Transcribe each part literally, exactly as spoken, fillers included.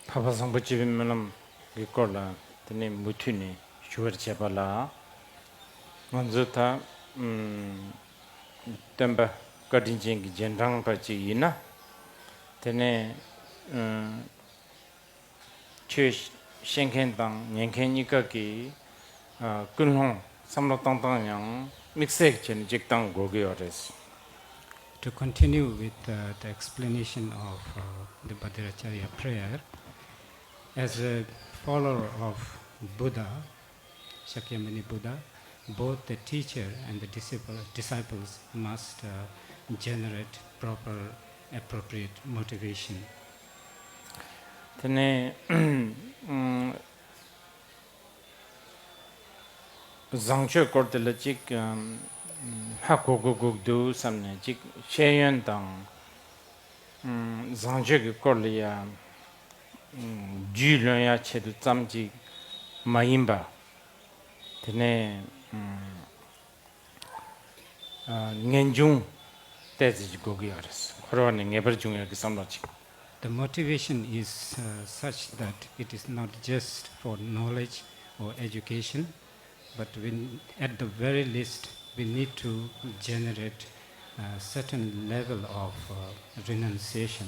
འཕགས་པ་བཟང་པོ་སྤྱོད་པའི་སྨོན་ལམ་གྱི་སྐོར་ལ་དེ་ནས་མུ་མཐུད་ནས་ཞུ་བར་བྱེད་པ་ལ། ང་ཚོ་ད་ཨམ་སྟོན་པ་བཀའ་དྲིན་ཅན་གྱི་རྗེས་འབྲང་པ་ཅིག་ཡིན་ན། དེ་ནས་ཨམ་ཆོས་བཤད་མཁན་དང་ཉན་མཁན་གཉིས་ཀ་གིས་ཨ་ཀུན་སློང་བསམ་བློ་བཏང་སྟངས་ཡང་དམིགས་བསལ་བྱས་ནས་ཅིག་བཏང་དགོས་ཀྱི་ཡོད་རེད། To continue with uh, the explanation of uh, the Bhadracharya prayer, as a follower of Buddha, Shakyamuni Buddha, both the teacher and the disciple, disciples must uh, generate proper, appropriate motivation. དེ་ནས་ཨམ། བཟང་སྤྱོད་སྐོར་དེ་ལ་ཅིག་ཧ་གོ་དགོས་དགོས་འདུག་བསམ་ནས་ཅིག་ཤེས་ཡོན་དང་བཟང་སྤྱོད་ཀྱི་སྐོར་ལ་ཡ་རྒྱུས་ལོན་ཡ་ཆེད་དུ་ཙམ་ཅིག་མ་ཡིན་པ། དེ་ནས་ངེས་འབྱུང་ཏོག་ཙམ་ཅིག་དགོས་ཀྱི་ཡོད་རེད། འཁོར་བ་ནས་ངེས་པར་འབྱུང་ཡ་གི་བསམ་བློ་ཅིག The motivation is uh, such that it is not just for knowledge or education, but we, at the very least, we need to generate a certain level of uh, renunciation.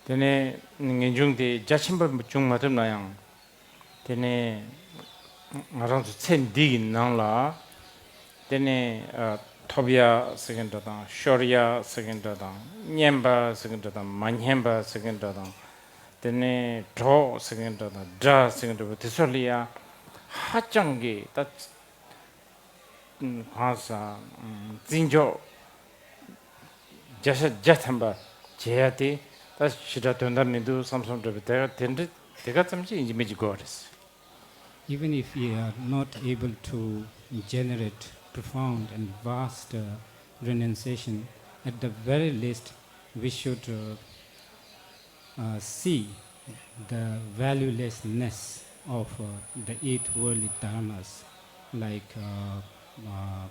དེ་ནས་ངེས་འབྱུང་དེ་རྒྱ་ཆེན་པོ་འབྱུང་མ་ཐུབ་ན་ཡང་། དེ་ནས་ང་རང་ཚོ་ཚེ་འདི་ཡི་ནང་ལ། དེ་ནས་ཨ་ཐོབ་ཡ་ཟེར་མཁན་འདྲ་དང་ཤོར་ཡ་ཟེར་མཁན་འདྲ་དང་སྙན་པ་ཟེར་མཁན་འདྲ་དང་མ་སྙན་པ་ཟེར་མཁན་འདྲ་དང་། དེ་ནས་གྲོགས་ཟེར་མཁན་འདྲ་དང་དགྲ་ཟེར་མཁན་འདྲ་པོ་དེ་ཚོ་ལ་ཡ་ཧ་ཅང་གི་ད་གང་ཟག་བརྩི་འཇོག་བརྒྱ་ཆ་བརྒྱ་ཐམ་པ་བྱེད་ཡ་དེ་ད་ཞེ་དྲག་དོན་དག་མི་འདུག་བསམ་བསམ་འདྲ་པོ་དེ་ག་དེ་འདྲ་དེ་ག་ཙམ་ཅིག་ཡིན་གཅིག་མིན་གཅིག་དགོས་པ་རེད། Even if we are not able to generate profound and vast uh, renunciation, at the very least, we should uh, uh, see the valuelessness of uh, the eight worldly dharmas, like uh, uh,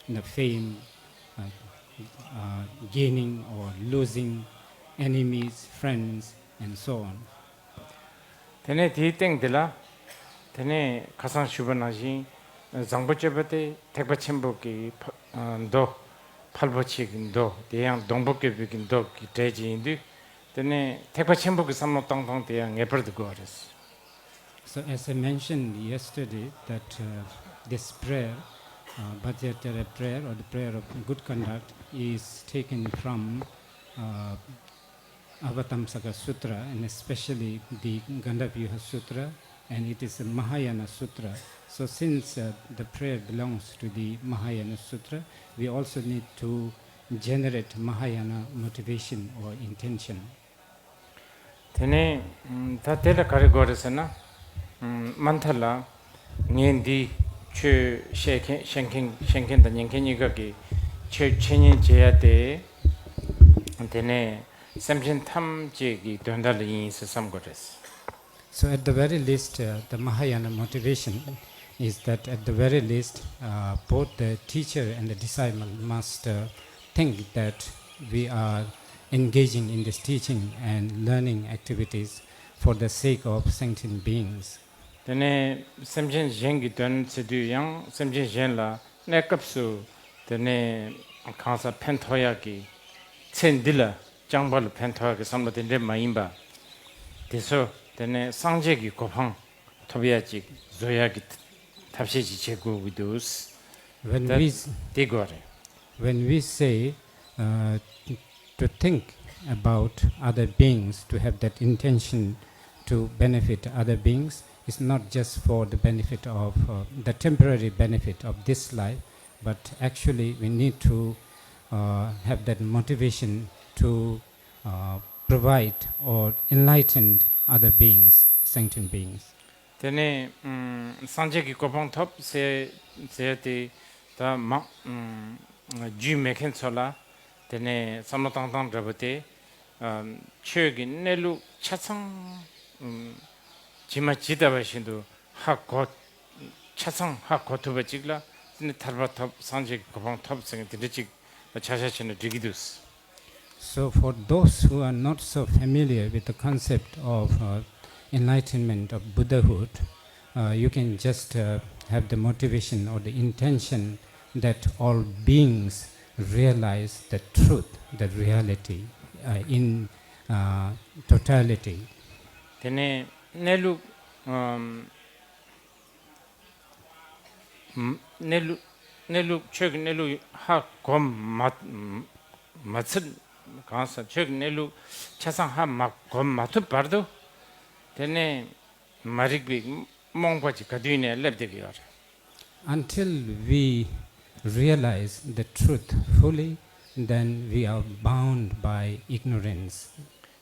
the fame, uh, uh, gaining or losing enemies, friends, and so on. དེ་ནས་དེའི་སྟེང་དེ་ལ། དེ་ནས་ཁ་སང་ཞུས་པ་ནང་བཞིན་བཟང་པོ་སྤྱོད་པ་དེ་ཐེག་པ་ཆེན་པོ་གི་ཕ་མདོ་ཕལ་པོ་ཆེ་གི་མདོ་དེ་ཡང་སྡོང་པོ་བཀོད་པའི་གི་མདོ་གི་གྲས་ཅིག་ཡིན་དུས། དེ་ནས་ཐེག་པ་ཆེན་པོ་གི་བསམ་བློ་བཏང་སྟངས་དེ་ཡང་ངེས་པར་དུ་དགོས་པ་རེད། So as I mentioned yesterday that uh, this prayer, uh, Bhadracharya prayer or the prayer of good conduct is taken from uh, Avatamsaka Sutra and especially the Gandhabbyuha Sutra, and it is a Mahayana Sutra. So since uh, the prayer belongs to the Mahayana Sutra, we also need to generate Mahayana motivation or intention. དེ་ནས་ད་དེ་ལ་ག་རེ་དགོས་རེད་ཟེར་ན། མ་མཐའ་ལ་ངས་འདི་ཆོས་བཤད་མཁན་བཤད་མཁན་བཤད་མཁན་དང་ཉན་མཁན་གཉིས་ཀ་གི་ཆོས་འཆད་ཉན་བྱེད་ཡ་དེ། དེ་ནས་སེམས་ཅན་ཐམས་ཅད་ཀྱི་དོན་དག་ལ་ཡིན་ཟེར་བསམ་དགོས་རེད། So at the very least, uh, the Mahayana motivation is that at the very least, uh, both the teacher and the disciple must uh, think that we are engaging in this teaching and learning activities for the sake of sentient beings. དེ་ནས་སེམས་ཅན་གཞན་གྱི་དོན་ཟེར་དུས་ཡང་སེམས་ཅན་གཞན་ལ་གནས་སྐབས་སུ་དེ་ནས་གང་ཟག་ཕན་ཐོགས་ཡག་གི་ཚེ་འདི་ལ་རྐྱང་པ་ལ་ཕན་ཐོགས་ཡག་གི་བསམ་བློ་དེ་འདྲས་མ་ཡིན་པ། དེ་ཚོ་དེ་ནས་སངས་རྒྱས་ཀྱི་གོ་འཕང་ཐོབ་ཡ་ཅིག་བཟོ་ཡ་གི་ཐབས་ཤེས་ཅིག་བྱེད་དགོས་ཀྱི་འདུག When ད་we དེ་དགོས་རེད། When we say uh, to think about other beings, to have that intention to benefit other beings, is not just for the benefit of uh, the temporary benefit of this life, but actually we need to uh, have that motivation to uh, provide or enlighten other beings, sentient beings. དེ་ནས་སངས་རྒྱས་ཀྱི་གོ་འཕང་ཐོབ་ཟེར་ཟེར་ཏེ་ད་མང་རྒྱུས་མེད་མཁན་ཚོ་ལ་དེ་ནས་བསམ་བློ་བཏང་སྟངས་འདྲ་པོ་དེ། ཆོས་ཀྱི་གནས་ལུགས་ཆ་ཚང་ཇི་མ་ཇི་ལྟ་བ་བཞིན་དུ་ཧ་གོ། ཆ་ཚང་ཧ་གོ་ཐུབ་པ་ཅིག་ལ་དེ་ནས་ཐར་པ་ཐོབ་སངས་རྒྱས་ཀྱི་གོ་འཕང་ཐོབ་ཟེར་མཁན་དེ་འདྲ་ཅིག་ལ་ཆ་བཞག་བྱས་ན་འགྲིག་གི་འདུག So, for those who are not so familiar with the concept of uh, enlightenment, of Buddhahood, uh, you can just uh, have the motivation or the intention that all beings realize the truth, the reality uh, in uh, totality. དེ་ནས་གནས་ལུགས་ཨམ། གནས་ལུགས་གནས་ལུགས་ཆོས་ཀྱི་གནས་ལུགས་ཧ་གོ་མ་མ་ཚུད། གང་ཟག་ཆོས་ཀྱི་གནས་ལུགས་ཆ་ཚང་ཧ་མ་གོ་མ་ཐུབ་བར་དུ། དེ་ནས་མ་རིག་པའི་རྨོངས་པ་ཅིག་ག་དུས་ནས་སླེབས་བསྡད་ཀྱི་ཡོད་རེད། Until we realize the truth fully, then we are bound by ignorance.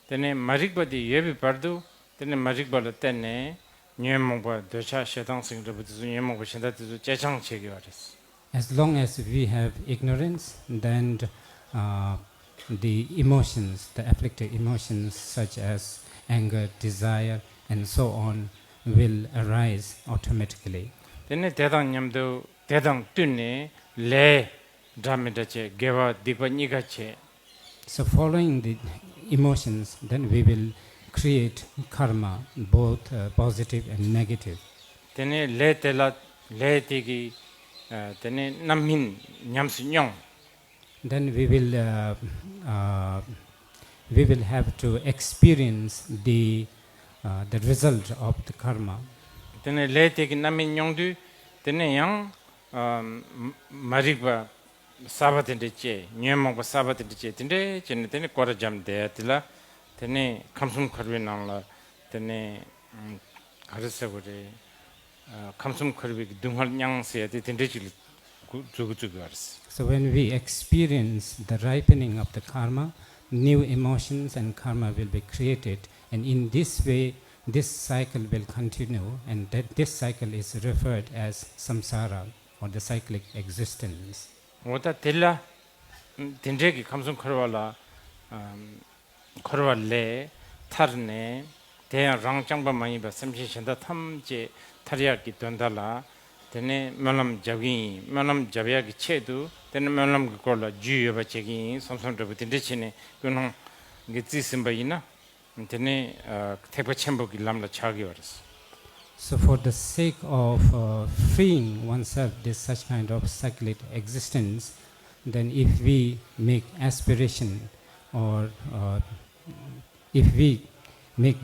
དེ་ནས་མ་རིག་པ་དེ་ཡོད་པའི་བར་དུ། དེ་ནས་མ་རིག་པ་ལ་བརྟེན་ནས་ཉོན་མོངས་པ། འདོད་ཆགས་ཞེ་སྡང་ཟེར་གྱི་འདྲ་པོ་དེ་ཚོ། ཉོན་མོངས་པ་གཞན་དག་དེ་ཚོ་ཅེ་སྤྱང་བྱེད་ཀྱི་ཡོད་རེད། As long as we have ignorance, then uh, the emotions, the afflictive emotions such as anger, desire, and so on will arise automatically. དེ་ནས་དེ་དང་མཉམ་དུ་དེ་དང་བསྟུན་ནས་ལས་འདྲ་མི་འདྲ་བྱས། དགེ་བ་སྡིག་པ་གཉིས་ཀ་བྱས། So, following the emotions, then we will create karma, both uh, positive and negative. དེ་ནས་ལས་དེ་ལ་ལས་དེ་གི་ཨ་དེ་ནས་རྣམ་སྨིན་ཉམས་སུ་མྱོང་། Then we will uh, uh, we will have to experience the uh, the result of the karma. དེ་ནས་ལས་དེ་གི་རྣམ་སྨིན་མྱོང་དུས། དེ་ནས་ཡང་ཨ་མ་རིག་པ་གསར་པ་དེ་འདྲ་སྐྱེ། ཉོན་མོངས་པ་གསར་པ་དེ་འདྲ་སྐྱེ། དེ་འདྲ་བྱས་ནས་དེ་ནས་སྐོར་ར་འབྱམས་བསྡད་ཡ་དེ་ལ། དེ་ནས་ཁམས་གསུམ་འཁོར་བའི་ནང་ལ་དེ་ནས་ག་རེ་ཟེར་དགོས་རེད། ཨ་ཁམས་གསུམ་འཁོར་བའི་གི་སྡུག་བསྔལ་མྱང་ཟེར་ཡ་དེ་དེ་འདྲ་ཅིག་ལ་འཛུལ་འཛུལ་གི་ཡོད་རེད། So when we experience the ripening of the karma, new emotions and karma will be created, and in this way, this cycle will continue, and that this cycle is referred as samsara or the cyclic existence. འོ་ད་དེ་ལ་དེ་འདྲའི་གི་ཁམས་གསུམ་འཁོར་བ་ལ་ཨམ། འཁོར་བ་ལས་ཐར་ནས། དེ་ཡང་རང་རྐྱང་པ་མ་ཡིན་པ་སེམས་ཅན་གཞན་དག་ཐམས་ཅད་ཐར་ཡག་གི་དོན་དག་ལ། དེ་ནས་སྨོན་ལམ་རྒྱབ་ཀྱི་ཡིན། སྨོན་ལམ་རྒྱབ་ཡག་གི་ཆེད་དུ་དེ་ནས་སྨོན་ལམ་གྱི་སྐོར་ལ་རྒྱུས་ཡོད་པ་བྱེད་ཀྱི་ཡིན་བསམ་བསམ་འདྲ་པོ་དེ་འདྲ་བྱས་ནས་ཀུན་སློང་གིས་རྩིས་ཟིན་པ་ཡིན་ན། དེ་ནས་ཨ་ཐེག་པ་ཆེན་པོ་གི་ལམ་ལ་ཆགས་ཀྱི་ཡོད་རེད། So, for the sake of uh, freeing oneself, this such kind of cyclic existence, then if we make aspiration, or uh, if we make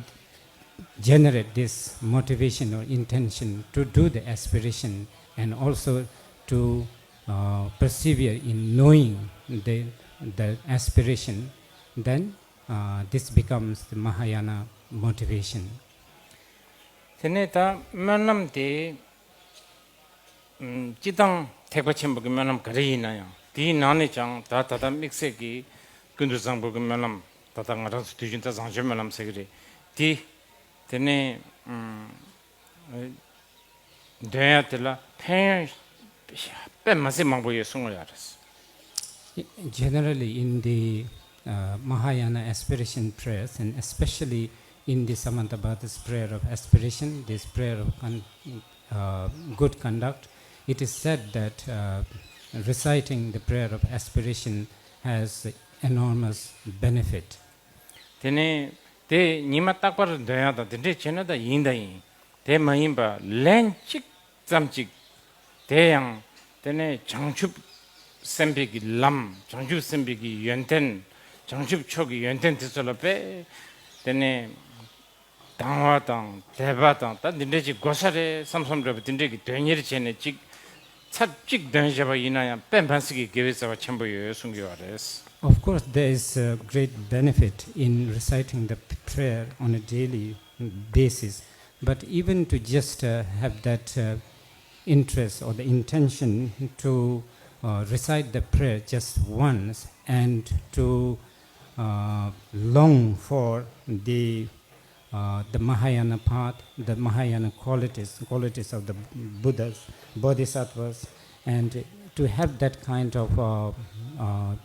generate this motivation or intention to do the aspiration, and also to uh, persevere in knowing the, the aspiration, then uh, this becomes the Mahayana motivation. དེ་ནས་ད་སྨོན་ལམ་དེ། ཨམ། སྤྱིར་བཏང་ཐེག་པ་ཆེན་པོ་གི་སྨོན་ལམ་ག་རེ་ཡིན་ན་ཡང་། དེའི་ནང་ནས་ཀྱང་ད་ད་ལྟ་དམིགས་བསལ་གྱི་ཀུན་ཏུ་བཟང་པོ་གི་སྨོན་ལམ། ད་ལྟ་ང་རང་ཚོ་དུས་རྒྱུན་ད་བཟང་སྤྱོད་སྨོན་ལམ་ཟེར་གྱི་རེད། དེ། དེ་ནས་ཨམ། འདོན་ཡ་དེ་ལ་ཕན་ཡོན་དཔེ་མ་སྲིད་མང་པོ་ཡོད་གསུང་གི་ཡོད་རེད། Generally, in the uh, Mahayana aspiration prayers, and especially in the Samantabhada's prayer of aspiration, this prayer of con- uh, good conduct, it is said that uh, reciting the prayer of aspiration has enormous benefit. དེ་ནས་དེ་ཉི་མ་རྟག་པར་འདོན་ཡག་དང་དེ་འདྲས་བྱས་ན་ད་ཡིན་ད་ཡིན། དེ་མ་ཡིན་པ་ལན་གཅིག་ཙམ་གཅིག་དེ་ཡང་དེ་ནས་བྱང་ཆུབ་སེམས་དཔའི་གི་ལམ། བྱང་ཆུབ་སེམས་དཔའི་གི་ཡོན་ཏན། བྱང་ཆུབ་མཆོག་གི་ཡོན་ཏན་དེ་ཚོ་ལ་དཔེ་དེ་ནས་དང་བ་དང་དད་པ་དང་ད་འདི་འདྲས་ཅིག་དགོས་ས་རེད་བསམ་བསམ་འདྲ་པོ་དེ་འདྲས་ཀྱི་དོན་གཉེར་བྱས་ནས་ཅིག་ཚར་གཅིག་འདོན་བྱས་པ་ཡིན་ན་ཡང་དཔེ་མ་སྲིད་ཀྱི་དགེ་བའི་རྩ་བ་ཆེན་པོ་ཡོད་གསུང་གི་ཡོད་རེད། Of course, there is a great benefit in reciting the prayer on a daily basis, but even to just uh, have that uh, interest or the intention to uh, recite the prayer just once and to uh, long for the uh, the Mahayana path, the Mahayana qualities, qualities of the Buddhas, Bodhisattvas, and to have that kind of uh, uh,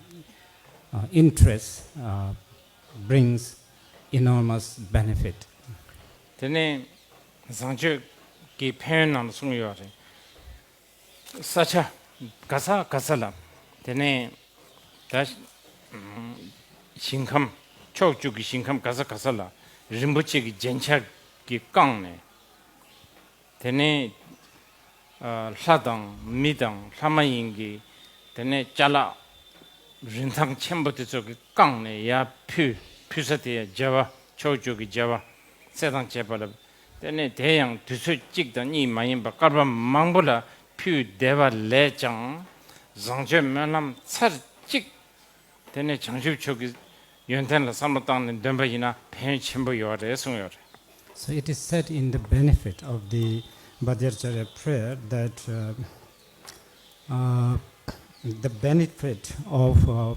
uh, interest uh, brings enormous benefit. དེ་ནས་བཟང་སྤྱོད་ཀྱི་ཕན་ཡོན་ནང་ལ་གསུངས་ཡོད་རེད། ས་ཆ་ག་ས་ག་ས་ལ་དེ་ནས་ད་ཨམ། ཞིང་ཁམས། ཕྱོགས་བཅུ་གི་ཞིང་ཁམས་ག་ས་ག་ས་ལ་རིན་པོ་ཆེ་གི་རྒྱན་ཆ་གིས་བཀང་ནས། དེ་ནས་ཨ་ལྷ་དང་མི་དང་ལྷ་མ་ཡིན་གྱི། དེ་ནས་ཅ་ལག་རིན་ཐང་ཆེན་པོ་དེ་ཚོ་གིས་བཀང་ནས་ཡར་ཕུལ། ཕུལ་ས་དེ་ཡང་རྒྱལ་བ། ཕྱོགས་བཅུ་གི་རྒྱལ་བ་སྲས་དང་བཅས་པ་ལ། དེ་ནས་དེ་ཡང་དུས་ཚོད་གཅིག་དང་གཉིས་མ་ཡིན་པར་བསྐལ་པ་མང་པོ་ལ་ཕུལ་བསྡད་པ་ལས་ཀྱང་། བཟང་སྤྱོད་སྨོན་ལམ་ཚར་གཅིག་དེ་ནས་བྱང་ཆུབ་མཆོག་གི་ཡོན་ཏན་ལ་བསམ་བློ་བཏང་ནས་འདོན་པ་ཡིན་ན་ཕན་ཡོན་ཆེན་པོ་ཡོད་རེད་གསུངས་ཡོད་རེད། So it is said in the benefit of the Bhadracharya prayer that, uh, uh, the benefit of, uh,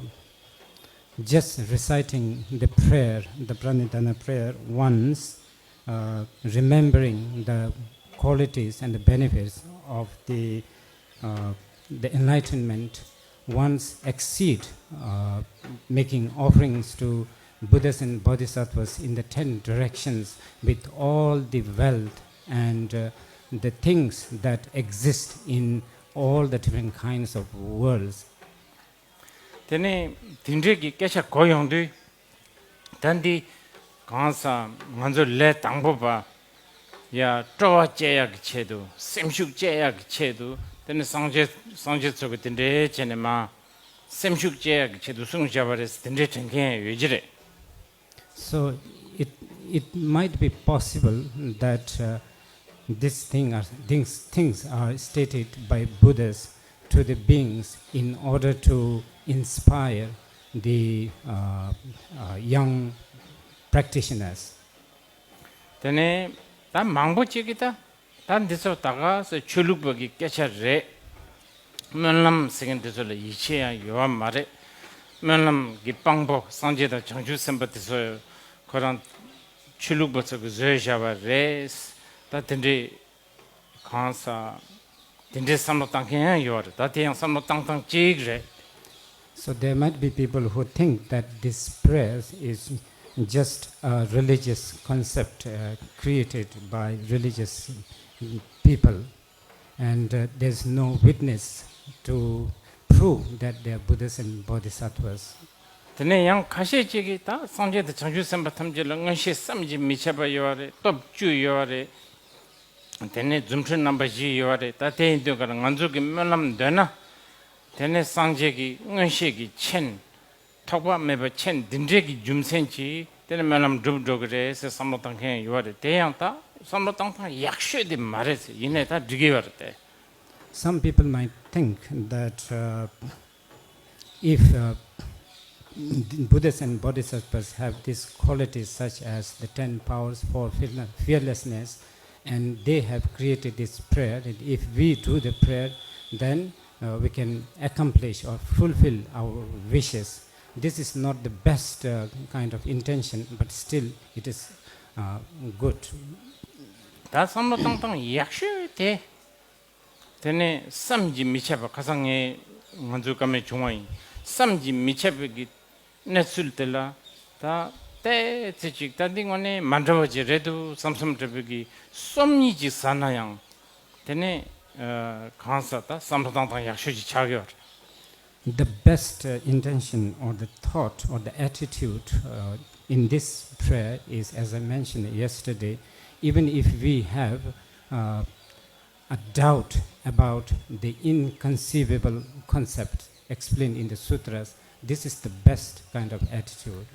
just reciting the prayer, the Pranidhana prayer once, uh, remembering the qualities and the benefits of the, uh, the enlightenment, once exceed, uh, making offerings to Buddhas and Bodhisattvas in the ten directions with all the wealth and, uh, the things that exist in all the different kinds of worlds. དེ་ནས་དེ་འདྲས་ཀྱི་སྐད་ཆ་གོ་ཡོང་དུས། ད་འདི་གང་ཟག་ང་ཚོ་ལས་དང་པོ་པ། ཡ་སྤྲོ་བ་བསྐྱེད་ཡག་གི་ཆེད་དུ། སེམས་ཤུགས་བསྐྱེད་ཡག་གི་ཆེད་དུ། དེ་ནི་སངས་རྒྱས་སངས་རྒྱས་ཚོ་གི་དེ་འདྲའི་བྱས་ནས་མ། སེམས་ཤུགས་བསྐྱེད་ཡག་གི་ཆེད་དུ་གསུངས་བཞག་པ་རེད། དེ་འདྲའི་དྲན་མཁན་ཡོད་ཀྱི་རེད། So it, it might be possible that, uh, this thing are, things, things are stated by Buddhas to the beings in order to inspire the, uh, uh, young practitioners. དེ་ནས་ད་མང་པོ་ཅིག་གིས་ད། ད་འདི་ཚོ་ད་ག་ས་ཆོས་ལུགས་པ་གི་སྐད་ཆ་རེད། སྨོན་ལམ་ཟེར་མཁན་འདི་ཚོ་ལ་ཡིད་ཆེས་ཡང་ཡོད་པ་མ་རེད། སྨོན་ལམ་གྱི་དཔང་པོ་སངས་རྒྱས་དང་བྱང་ཆུབ་སེམས་དཔའ་དེ་ཚོ་ཁོ་རང་ཆོས་ལུགས་པ་ཚོ་གིས་བཟོས་བཞག་པ་རེད། ད་དེ་འདྲའི་གང་ཟག་དེ་འདྲའི་བསམ་བློ་བཏང་མཁན་ཡང་ཡོད་རེད། ད་དེ་ཡང་བསམ་བློ་བཏང་སྟངས་གཅིག་རེད། So there might be people who think that this prayer is just a religious concept, uh, created by religious people, and, uh, there's no witness to prove that they are Buddhas and Bodhisattvas. དེ་ནས་ཡང་ཁ་ཤས་ཅིག་གིས་ད་སངས་རྒྱས་དང་བྱང་ཆུབ་སེམས་དཔའ་ཐམས་ཅད་ལ་མངོན་ཤེས་བསམ་གྱིས་མི་ཁྱབ་པ་ཡོད་རེད། སྟོབས་བཅུ་ཡོད་རེད། དེ་ནས་རྫུ་འཕྲུལ་རྣམ་པ་བཞི་ཡོད་རེད། ད་དེ་ཡིན་དུས་ཀར་ང་ཚོ་གིས་སྨོན་ལམ་འདོན་ན། དེ་ནས་སངས་རྒྱས་ཀྱི་མངོན་ཤེས་ཀྱི་མཆན། ཐོགས་པ་མེད་པའི་མཆན་འདི་འདྲས་ཀྱི་རྒྱུ་མཚན་གྱིས་དེ་ནས་སྨོན་ལམ་འགྲུབ་འགྲོ་གི་རེད་ཟེར་བསམ་བློ་བཏང་མཁན་ཡོད་རེད། དེ་ཡང་ད་བསམ་བློ་བཏང་སྟངས་ཡག་ཤོས་དེ་མ་རེད་ཟེར། ཡིན་ནའི་ད་འགྲིག་གི་ཡོད་རེད་དེ། Some people might think that, uh, if, uh, Buddhas and Bodhisattvas have these qualities such as the ten powers, four fearle- fearlessness, and they have created this prayer, and if we do the prayer, then, uh, we can accomplish or fulfill our wishes. This is not the best, uh, kind of intention, but still it is, uh, good. ད་བསམ་བློ་བཏང་སྟངས་ཡག་ཤོས་དེ། དེ་ནས་བསམ་གྱིས་མི་ཁྱབ་པ། ཁ་སང་ངས་ང་ཚོའི་བཀའ་མོལ་བྱུང་བ་ཡིན། བསམ་གྱིས་མི་ཁྱབ་པའི་གི་གནས་ཚུལ་དེ་ལ་ད་ཏོག་ཙམ་ཅིག་ད་འདི་དངོས་གནས་མ་འདྲ་བ་ཅིག་རེད་འདུག་བསམ་བསམ་འདྲ་བའི་གི་སོམ་ཉི་ཅིག་ཟ་ན་ཡང་། དེ་ནས་ཨ་གང་ཟག་ད་བསམ་བློ་བཏང་སྟངས་ཡག་ཤོས་ཅིག་ཆགས་ཡོད་རེད། The best, uh, intention or the thought or the attitude, uh, in this prayer is, as I mentioned yesterday, even if we have, uh, a doubt about the inconceivable concept explained in the sutras, this is the best kind of attitude.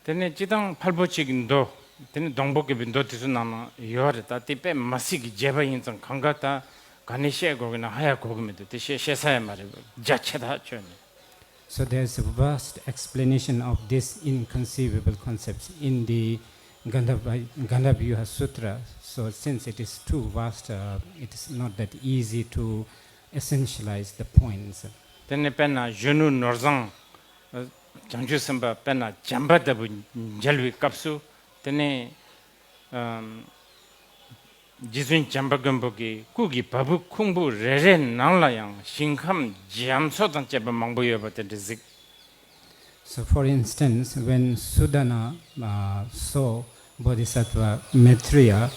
དེ་ནས་སྤྱིར་བཏང་ཕལ་པོ་ཅིག་གི་མདོ། དེ་ནི་སྡོང་པོ་བཀོད་པའི་མདོ་དེ་ཚོ་ནང་ན་ཡོད་རེད། ད་དེ་དཔེ་མ་སྲིད་ཀྱི་རྒྱས་པ་ཡིན་ཙང་གང་ག་ད་ག་ནས་བཤད་དགོས་ཀྱི་ན་ཧ་ཡང་གོ་གི་མི་འདུག་དེ་བཤད་བཤད་ས་ཡང་མ་རེད། རྒྱ་ཆེ་ཐག་ཆོད་ནས། So there is a vast explanation of this inconceivable concepts in the Gandhabba- Gandhabbyuha Sutra. So since it is too vast, uh, it is not that easy to essentialize the points. དེ་ནས་དཔེར་ན་གཞོན་ནུ་ནོར་བཟང་། བྱང་ཆུབ་སེམས་དཔའ་དཔེར་ན་བྱམས་པ་ལྟ་བུ་མཇལ་བའི་སྐབས་སུ། དེ་ནས་ཨམ་རྗེ་བཙུན་བྱམས་པ་མགོན་པོ་གི་སྐུ་གི་བ་སྤུ་ཁུང་བུ་རེ་རེའི་ནང་ལ་ཡང་ཞིང་ཁམས་རྒྱ་མཚོ་དང་བཅས་པ་མང་པོ་ཡོད་པ་དེ་འདྲ་གཟིགས། So, for instance, when Sudana, uh, saw Bodhisattva Maitreya,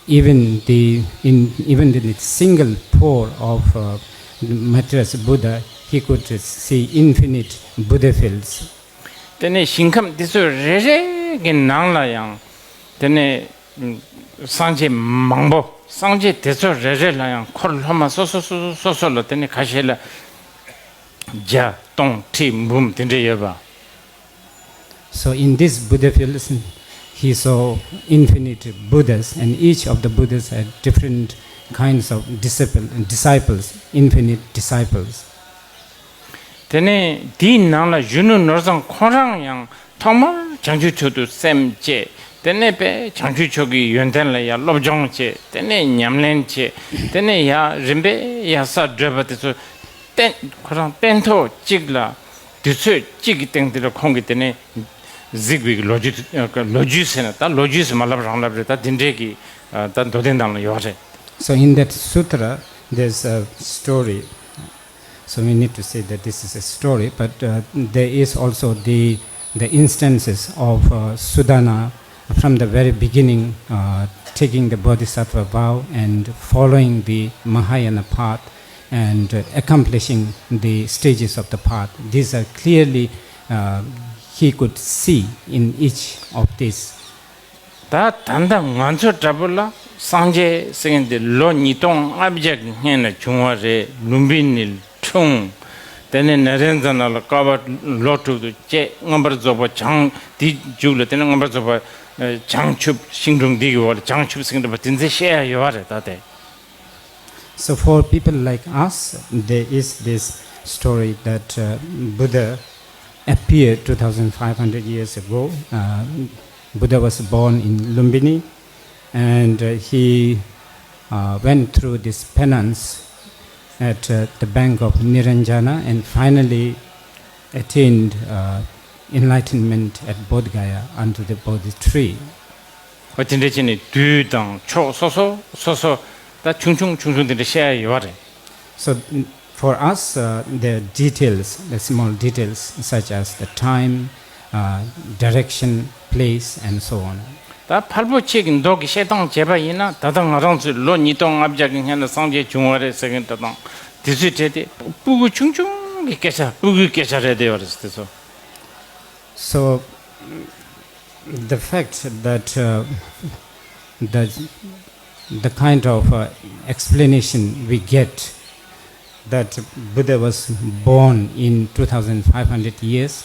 even the in even in the single pore of, uh, Maitreya's Buddha, he could see infinite Buddha fields. དེ་ནས་ཞིང་ཁམས་དེ་ཚོ་རེ་རེ་གི་ནང་ལ་ཡང་དེ་ནས་སངས་རྒྱས་མང་པོ། སངས་རྒྱས་དེ་ཚོ་རེ་རེ་ལ་ཡང་འཁོར་སློབ་མ་སོ་སོ་སོ་སོ་སོ་སོ་ལ་དེ་ནས་ཁ་ཤས་ལ་བརྒྱ་སྟོང་ཁྲི་འབུམ་དེ་འདྲ་ཡོད་པ། So in this Buddha field, he saw infinite Buddhas, and each of the Buddhas had different kinds of disciple, disciples, infinite disciples. དེ་ནས་དེའི་ནང་ལ་གཞོན་ནུ་ནོར་བཟང་ཁོང་རང་ཡང་ཐོག་མར་བྱང་ཆུབ་མཆོག་ཏུ་སེམས་བསྐྱེད། དེ་ནས་པས་བྱང་ཆུབ་མཆོག་གི་ཡོན་ཏན་ལ་ཡང་སློབ་སྦྱོང་བྱེད། དེ་ནས་ཉམས་ལེན་བྱེད། དེ་ནས་ཡང་རིམ་པས་ཡང་ས་བགྲོད་པ་དེ་ཚོ་བསྟན། ཁོ་རང་སྟན་ཐོག་གཅིག་ལ་དུས་ཚོད་གཅིག་གི་སྟེང་དེ་ལ་ཁོང་གིས་དེ་ནས་གཟིགས་པའི་ལོ་རྒྱུས། ལོ་རྒྱུས་ཟེར་ན་ད་ལོ་རྒྱུས་ཟེར་མ་ལབ་རང་ལབ་རེད། ད་དེ་འདྲས་ཀྱི་ད་མདོ་སྡེ་ནང་ལ་ཡོད་རེད། So in that sutra, there's a story. So we need to say that this is a story, but uh, there is also the the instances of uh, Sudana from the very beginning, uh, taking the Bodhisattva vow and following the Mahayana path and uh, accomplishing the stages of the path. These are clearly uh, he could see in each of these. ད་ད་ལྟ་ང་ཚོ་འདྲ་པོ་ལ་སངས་རྒྱས་ཟེར་མཁན་དེ་ལོ་ཉིས་སྟོང་ལྔ་བརྒྱ་གི་སྔན་ལ་བྱུང་བ་རེད། ལུམ་བི་ནིར་འཁྲུངས། དེ་ནས་ན་རེན་ཛ་ན་ལ་བསྐལ་པ་ལོ་དྲུག་ཏུ་སྐྱེས། མངོན་པར་རྫོགས་པ་བྱང་། དེའི་མཇུག་ལ་དེ་ནས་མངོན་པར་རྫོགས་པ་བྱང་ཆུབ་ཤིང་དྲུང་འདི་གི་འོག་ལ་བྱང་ཆུབ་ཟེར་མཁན་འདྲ་པོ་དེ་ཚོ་བཤད་ཡ་ཡོད་པ་རེད། ད་དེ། So for people like us, there is this story that uh, Buddha appeared two thousand five hundred years ago. Uh, Buddha was born in Lumbini, and uh, he uh, went through this penance at uh, the bank of Niranjana and finally attained uh, enlightenment at Bodh Gaya under the Bodhi tree. ཨོ་དེ་འདྲ་བྱས་ནས་དུས་དང་ཕྱོགས་སོ་སོ་སོ་སོ་ད་ཆུང་ཆུང་ཆུང་ཆུང་དེ་འདྲ་བཤད་ཡ་ཡོད་པ་རེད། So for us, uh, the details, the small details such as the time, uh, direction, place, and so on. ད་ཕལ་པོ་ཆེ་གི་མདོ་གི་བཤད་སྟངས་བྱས་པ་ཡིན་ན། ད་ལྟ་ང་རང་ཚོས་ལོ་ཉིས་སྟོང་ལྔ་བརྒྱ་གི་སྔན་ལ་སངས་རྒྱས་བྱུང་བ་རེད་ཟེར་མཁན་དེ་དང་དེ་ཚོའི་གྲས་དེ་སྤུ་གུ་ཆུང་ཆུང་གི་སྐད་ཆ། སྤུ་གུའི་སྐད་ཆ་རེད་བསྡད་པ་རེད། དེ་ཚོ། So the fact that uh, the the kind of uh, explanation we get that Buddha was born in two thousand five hundred years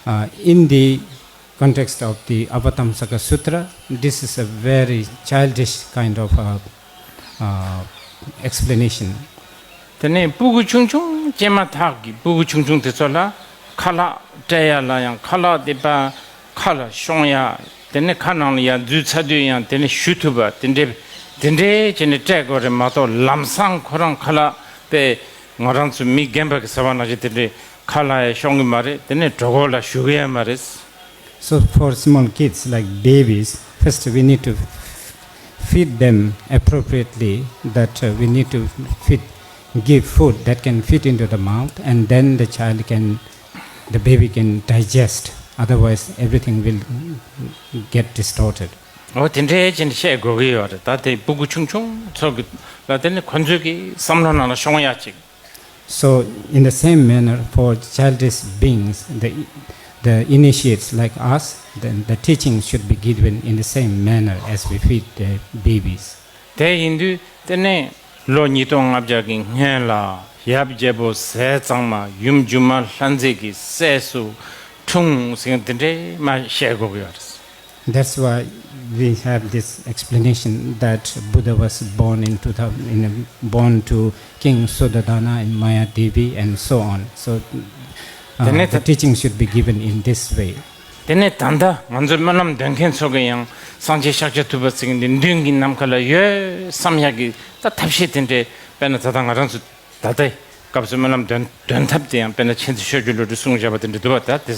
uh, in the context of the Avatamsaka Sutra, this is a very childish kind of uh, uh, explanation. དེ་ནས་སྤུ་གུ་ཆུང་ཆུང་སྐྱེས་མ་ཐག་གི་སྤུ་གུ་ཆུང་ཆུང་དེ་ཚོ་ལ་ཁ་ལག་སྤྲད་ཡ་ལ་ཡང་ཁ་ལག་དེ་པ་ཁ་ལ་ཤོང་ཡ། དེ་ནས་ཁ་ནང་ལ་ཡར་འཛུལ་ཚར་དུས་ཡང་དེ་ནས་ཞུ་ཐུབ་པ་དེ་འདྲས་དེ་འདྲས་བྱས་ནས་སྤྲད་དགོས་རེད་མ་གཏོགས། ལམ་སང་ཁོ་རང་ཁ་ལག་པས་ང་རང་ཚོ་མི་རྒན་པ་གི་ཟེར་བ་ནང་བཞིན་དེ་འདྲས་ཁ་ལག་ཡང་ཤོང་གི་མ་རེད། དེ་ནས་གྲོད་ཁོག་ལ་ཞུ་གི་ཡང་མ་རེད། So for small kids like babies, first we need to feed them appropriately, that uh, we need to feed, give food that can fit into the mouth, and then the child can, the baby can digest. Otherwise, everything will get distorted. ཨོ་དེ་འདྲའི་ཅན་བཤད་དགོས་ཀྱི་ཡོད་རེད། ད་དེ་སྤུ་གུ་ཆུང་ཆུང་ཚོ་གི་ལ་དེ་ནི་ཁོ་ཚོའི་གི་བསམ་བློ་ནང་ལ་ཤོང་ཡ་ཅིག So, in the same manner, for childish beings, the, the initiates like us, the, the teaching should be given in the same manner as we feed the babies. དེ་ཡིན་དུས་དེ་ནས་ལོ་ཉིས་སྟོང་ལྔ་བརྒྱ་གི་སྔན་ལ་ཡབ་རྒྱལ་པོ་ཟས་གཙང་མ་ཡུམ་སྒྱུ་མ་ལྷ་མཛེས་ཀྱི་སྲས་སུ་འཁྲུངས་ཟེར་མཁན་དེ་འདྲས་མ་བཤད་དགོས་ཀྱི་ཡོད་རེད། That's why we have this explanation that Buddha was born in two thousand, in a, born to King Suddhodana and Maya Devi and so on. So uh, the teaching should be given in this way. དེ་ནས་ད་ལྟ་ང་ཚོ་སྨོན་ལམ་འདོན་མཁན་ཚོ་གི་ཡང་སངས་རྒྱས་ཤཱཀྱ་ཐུབ་པ་ཟེར་མཁན་འདི་མདུན་གྱི་ནམ་མཁའ་ལ་ཡོད་བསམ་ཡག་གི་ད་ཐབས་ཤེས་དེ་འདྲས་དཔེར་ན་ད་ལྟ་ང་རང་ཚོ་ད་ལྟའི་སྐབས་སུ་སྨོན་ལམ་འདོན་འདོན་ཐབས་དེ་ཡང་དཔེར་ན་མཁྱེན་བརྩེ་ཆོས་ཀྱི་བློ་གྲོས་གསུངས་བཞག་པ་དེ་འདྲ་འདུག་པ། ད་དེ་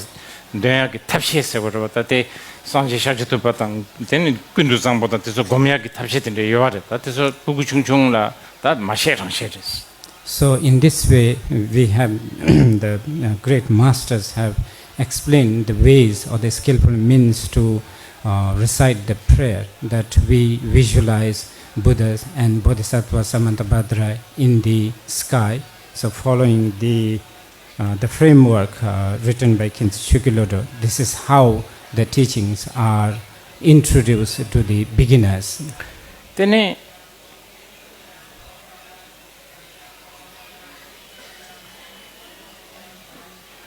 འདོན་ཡག་གི་ཐབས་ཤེས་ཟེར་བ་རེད་པ། ད་དེ་སངས་རྒྱས་ཤཱཀྱ་ཐུབ་པ་དང་དེ་ནི་ཀུན་ཏུ་བཟང་པོ་དང་དེ་ཚོ་སྒོམ་ཡག་གི་ཐབས་ཤེས་དེ་འདྲ་ཡོད་པ་རེད། ད་དེ་ཚོ་སྤུ་གུ་ཆུང་ཆུང་ལ་ད་མ་བཤད་རང་བཤད་རེད། So, in this way, we have the uh, great masters have explained the ways or the skillful means to uh, recite the prayer that we visualize Buddhas and Bodhisattvas Samantabhadra in the sky. So, following the Uh, the framework uh, written by Khyentse Shokye Lodrö, this is how the teachings are introduced to the beginners. དེ་ནས་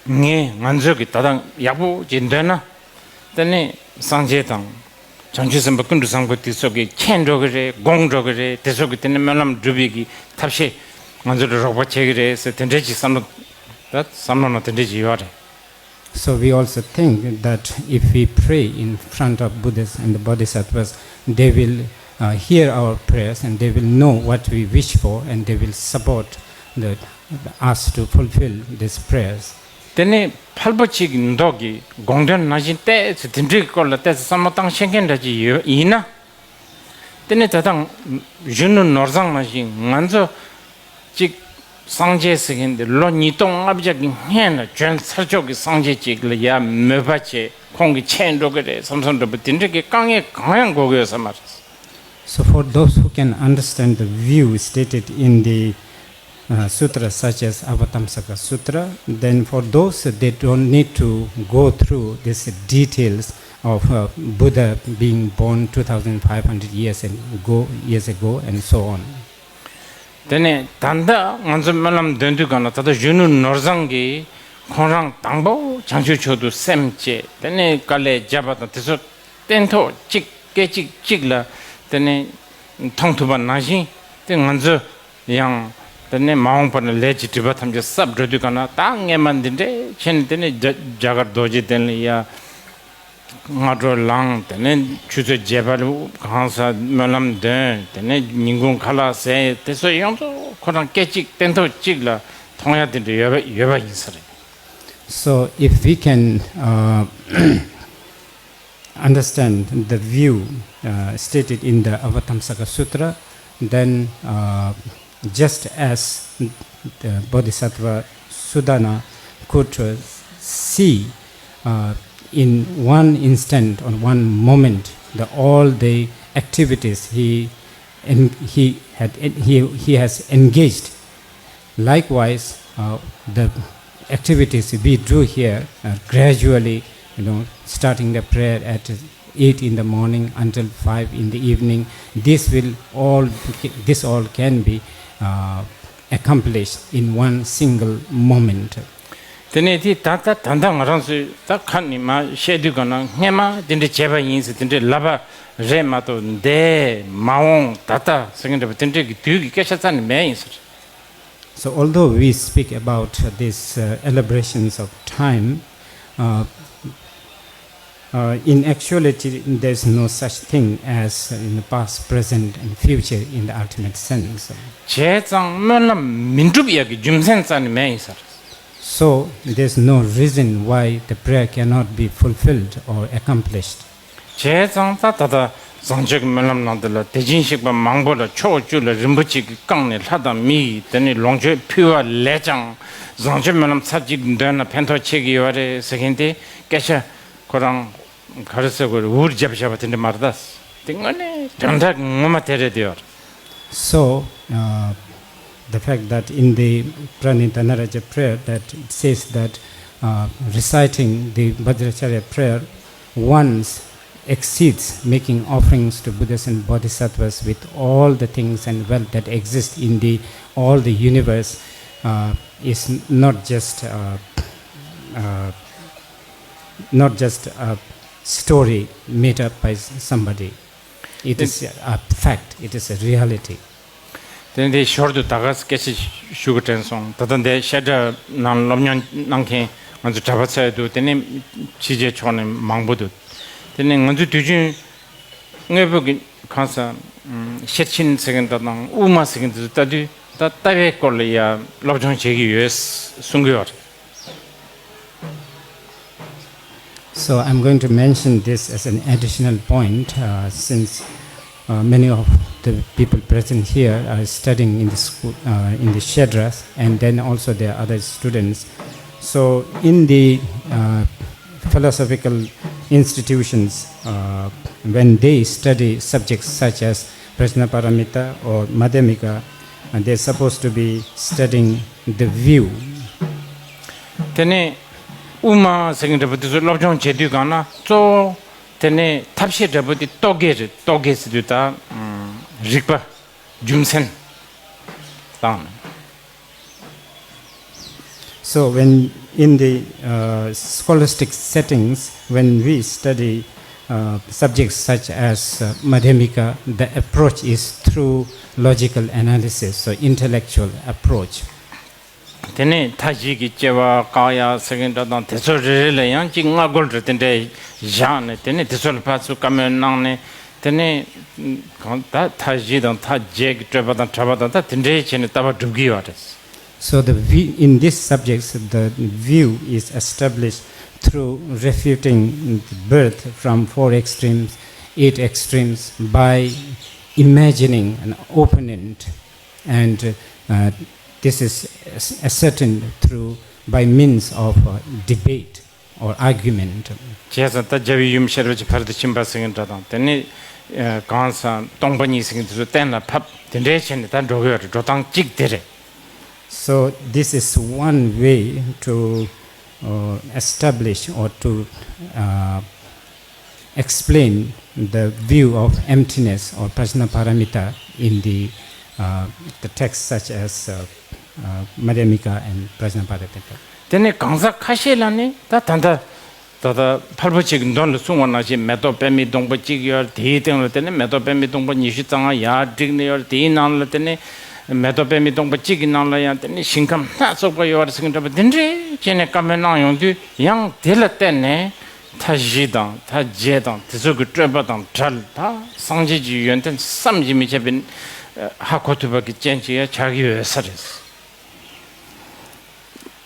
ངས་ང་ཚོས་ཀྱི་ད་ལྟ་ཡག་པོ་ཅིག་འདོན་ན། དེ་ནས་སངས་རྒྱས་དང་བྱང་ཆུབ་སེམས་དཔའ་ཀུན་ཏུ་བཟང་པོ་དེ་ཚོ་གི་མཁྱེན་འགྲོ་གི་རེད། དགོངས་འགྲོ་གི་རེད། དེ་ཚོ་གི་དེ་ནས་སྨོན་ལམ་འགྲུབ་པའི་གི་ཐབས་ཤེས་ང་ཚོ་ལ་རོགས་པ་བྱེད་ཀྱི་རེད་ཟེར། དེ་འདྲའི་ཅིག་བསམ་བློ་ད་བསམ་བློ་ནང་དེ་འདྲའི་ཅིག་ཡོད་རེད། So we also think that if we pray in front of Buddhas and the Bodhisattvas, they will uh, hear our prayers and they will know what we wish for and they will support the, us to fulfill these prayers. དེ་ནས་ཕལ་པ་ཅིག་མདོ་གི་དགོངས་དོན་ནང་བཞིན་ཏོག་ཙམ་དེ་འདྲའི་སྐོར་ལ་ཏོག་ཙམ་བསམ་བློ་བཏང་ཤེས་མཁན་འདྲ་ཅིག་ཡོད་ཡིན་ན། དེ་ནས་ད་ལྟ་གཞོན་ནུ་ནོར་བཟང་ནང་བཞིན་ང་ཚོ་གཅིག་སངས་རྒྱས་ཟེར་མཁན་དེ་ལོ་ཉིས་སྟོང་ལྔ་བརྒྱ་གི་སྔན་ལ་བྱོན་ཚར་ཆོག་གི་སངས་རྒྱས་ཅིག་ལ་ཡ་མོས་པ་བྱས། ཁོང་གིས་མཁྱེན་འགྲོ་གི་རེད་བསམ་བསམ་འདྲ་པོ་དེ་འདྲ་གི་དཀའ་ངལ་གང་ཡང་དགོས་ཀྱི་ཡོད་ས་མ་རེད། So, for those who can understand the view stated in the uh, sutras such as Avatamsaka Sutra, then for those, they don't need to go through these details of uh, Buddha being born two thousand five hundred years ago, years ago, and so on. དེ་ནས་ད་ལྟ་ང་ཚོ་སྨོན་ལམ་འདོན་དུས་གང་ལ་ད་ལྟ་གཞོན་ནུ་ནོར་བཟང་གིས་ཁོང་རང་དང་པོ་བྱང་ཆུབ་མཆོག་ཏུ་སེམས་བསྐྱེད། དེ་ནས་དཀའ་ལས་བརྒྱབ་པ་དང་དེ་ཚོ་སྟན་ཐོག་གཅིག་སྐད་ཅིག་གཅིག་ལ་དེ་ནས་མཐོང་ཐུབ་པ་ནང་བཞིན་དེ་ང་ཚོ་ཡང་དེ་ནས་མ་འོངས་པ་ན་ལས་ཀྱི་སྒྲིབ་པ་ཐམས་ཅད་སྲབ་འགྲོ་དུས་གང་ན། ད་སྔས་མ་འདི་འདྲས་བྱས་ནས་དེ་ནས་རྒྱ་རྒྱ་གར་རྡོ་རྗེ་གདན་ལ་ཡ་སྔ་དྲོ་ལངས། དེ་ནས་ཆུ་ཚོད་བརྒྱད་པར་གང་ཟག་སྨོན་ལམ་འདོན། དེ་ནས་ཉིན་གུང་ཁ་ལག་ཟས། དེ་ཚོ་ཡོངས་རྫོགས་ཁོ་རང་སྐད་ཅིག་སྟན་ཐོག་གཅིག་ལ་མཐོང་ཡ་དེ་འདྲ་ཡོད་པ་ཡོད་པ་ཡིན་ས་རེད། So if we can uh, understand the view uh, stated in the Avatamsaka Sutra, then uh, just as the Bodhisattva Sudana could uh, see uh, in one instant, on one moment, the, all the activities he, en- he, had, he, he has engaged. Likewise, uh, the activities we do here are gradually, you know, starting the prayer at eight in the morning until five in the evening. This will all, this all can be uh, accomplished in one single moment. དེ་ནས་དེ་ད་ལྟ་ད་ལྟ་ང་རང་ཚོས་ད་ཁ་ནས་མར་བཤད་དུས་གང་ན་སྔས་མ་དེ་འདྲ་བྱས་པ་ཡིན་ཟེར་དེ་འདྲའི་ལབ་པ་རེད་མ་གཏོགས། འདས་མ་འོངས་ད་ལྟ་ཟེར་མཁན་འདྲ་པོ་དེ་འདྲའི་གི་དུས་ཀྱི་སྐད་ཆ་རྩ་ནས་མེད་ཡིན་ཟེར། So, although we speak about these uh, elaborations of time, uh, uh, in actuality, there's no such thing as in the past, present, and future in the ultimate sense. བྱས་ཙང་སྨོན་ལམ་མི་འགྲུབ་ཡག་གི་རྒྱུ་མཚན་རྩ་ནས་མེད་ཡིན་ཟེར། So, there's no reason why the prayer cannot be fulfilled or accomplished. བྱས་ཙང་ད་ད་ལྟ་བཟང་སྤྱོད་ཀྱི་སྨོན་ལམ་ནང་དུ་ལ་དད་ཅན་གཤེགས་པ་མང་པོ་ལ་ཕྱོགས་བཅུ་ལ་རིན་པོ་ཆེ་གིས་བཀང་ནས་ལྷ་དང་མི་ཡིས་དེ་ནས་ལོངས་སྤྱོད་ཕུལ་བ་ལས་ཀྱང་བཟང་སྤྱོད་སྨོན་ལམ་ཚར་གཅིག་འདོན་ན་ཕན་ཐོགས་ཆེ་གི་ཡོད་རེད་ཟེར་མཁན་དེ་སྐད་ཆ་ཁོ་རང་ག་རེ་ཟེར་དགོས་རེད། འུར་བརྒྱབ་བཞག་པ་དེ་འདྲ་མ་རེད་ད། དེ་དངོས་གནས་དོན་དག་ངོ་མ་དེ་རེད་དེ་ཡོད་རེད། So, uh, the fact that in the Pranita Naraja prayer that it says that uh, reciting the Vajracharya prayer once exceeds making offerings to Buddhas and Bodhisattvas with all the things and wealth that exist in the all the universe uh, is not just uh, uh, not just a story made up by somebody. It is a fact. It is a reality. དེ་ནས་དེ་ཞོར་དུ་ད་ག་སྐད་ཆ་ཞུ་གི་དྲན་སོང་། ད་ལྟ་འདི་བཤད་གྲྭ་ནང་སློབ་གཉེར་གནང་མཁན་ང་ཚོ་གྲྭ་པ་ཚོ་ཡོད་འདུག་དེ་ནས་ཕྱི་རྒྱལ་ཕྱོགས་ནས་མང་པོ་འདུག་དེ་ནས་ང་ཚོའི་དུས་རྒྱུན་དངོས་པོ་གི་གང་ཟག་ཤེར་ཕྱིན་ཟེར་མཁན་དང་དབུ་མ་ཟེར་མཁན་དེ་ཚོ་ལྟ་དུས་ད་ལྟ་བའི་སྐོར་ལ་ཡ་སློབ་སྦྱོང་བྱེད་ཀྱི་ཡོད་གསུང་གི་ཡོད་རེད། So I'm going to mention this as an additional point uh, since uh, many of the people present here are studying in the school, uh, in the Shedras, and then also there are other students. So in the uh, philosophical institutions, uh, when they study subjects such as Prajna Paramita or Madhyamika, and they're supposed to be studying the view. དེ་ནས་དབུ་མ་ཟེར་མཁན་འདྲ་པོ་དེ་ཚོ་སློབ་སྦྱོང་བྱེད་དུས་གང་ན་གཙོ་བོ་དེ་ནས་ཐབས་ཤེས་འདྲ་པོ་དེ་རྟོག་གེ་རེད། རྟོག་གེ་ཟེར་དུས་ད་རིག་པ། རྒྱུ་མཚན་དང་། So when in the uh, scholastic settings, when we study uh, subjects such as uh, Madhyamika, the approach is through logical analysis, so intellectual approach. དེ་ནས་མཐའ་བཞི་གི་སྐྱེ་བ་བཀག་ཡ་ཟེར་མཁན་འདྲ་དང་དེ་ཚོ་རེ་རེ་ལ་ཡང་གཅིག་སྔ་རྒོལ་འདྲ་དེ་འདྲས་བཞག་ནས། དེ་ནས་དེ་ཚོ་ལ་ཕར་ཚུར་བཀའ་མོལ་གནང་ནས། དེ་ནས་གང་ད་མཐའ་བཞི་དང་མཐའ་བརྒྱད་ཀྱི་སྤྲོས་པ་དང་བྲལ་བ་དང་ད་དེ་འདྲས་བྱས་ནས་ལྟ་བ་སྒྲུབ་ཀྱི་ཡོད་རེད། So the view, in this subject, the view is established through refuting the birth from four extremes, eight extremes by imagining an opponent, and uh, this is ascertained through by means of uh, debate or argument. བྱས་ཙང་ད་རྒྱལ་བའི་ཡུམ་ཤེས་རབ་ཀྱི་ཕ་རོལ་ཏུ་ཕྱིན་པ་ཟེར་མཁན་འདྲ་དང་། དེ་ནས་གང་ཟག་སྟོང་པ་ཉིད་ཟེར་མཁན་དེ་ཚོ་གཏན་ལ་ཕབ། དེ་འདྲས་བྱས་ནས་ད་འགྲོ་གི་ཡོད་རེད། འགྲོ་སྟངས་གཅིག་དེ་རེད། So this is one way to uh, establish or to uh, explain the view of emptiness or Prajnaparamita in the, uh, the texts such as uh, uh, Madhyamika and Prajnaparamita. དེ་ནས་གང་ཟག་ཁ་ཤས་ལ་ནི་ད་ད་ལྟ་ད་ལྟ་ཕལ་པོ་ཆེ་གི་མདོ་ལ་གསུངས་པ་ནང་བཞིན་མེ་ཏོག་པདྨའི་སྡོང་པོ་གཅིག་ཡོད། དེའི་སྟེང་ལ་དེ་ནས་མེ་ཏོག་པདྨའི་སྡོང་པོ་ཉི་ཤུ་རྩ་ལྔ་ཡར་བསྒྲིགས་ནས་ཡོད། དེའི་ནང་ལ་དེ་ནས་མེ་ཏོག་པདྨའི་སྡོང་པོ་གཅིག་གི་ནང་ལ་ཡང་དེ་ནས་ཞིང་ཁམས་སྣ་ཚོགས་པ་ཡོད་རེད་ཟེར་མཁན་འདྲ་པོ་དེ་འདྲས་བྱས་ནས་བཀའ་མོལ་གནང་ཡོང་དུས། ཡང་དེ་ལ་བརྟེན་ནས་མཐའ་བཞི་དང་མཐའ་བརྒྱད་དང་དེ་ཚོ་གི་སྤྲོས་པ་དང་བྲལ། ད་སངས་རྒྱས་ཀྱི་ཡོན་ཏན་བསམ་གྱིས་མི་ཁྱབ་པའི་ཧ་གོ་ཐུབ་པ་གི་རྐྱེན་ཅིག་ཡང་ཆགས་ཀྱི་ཡོད་ས་རེད།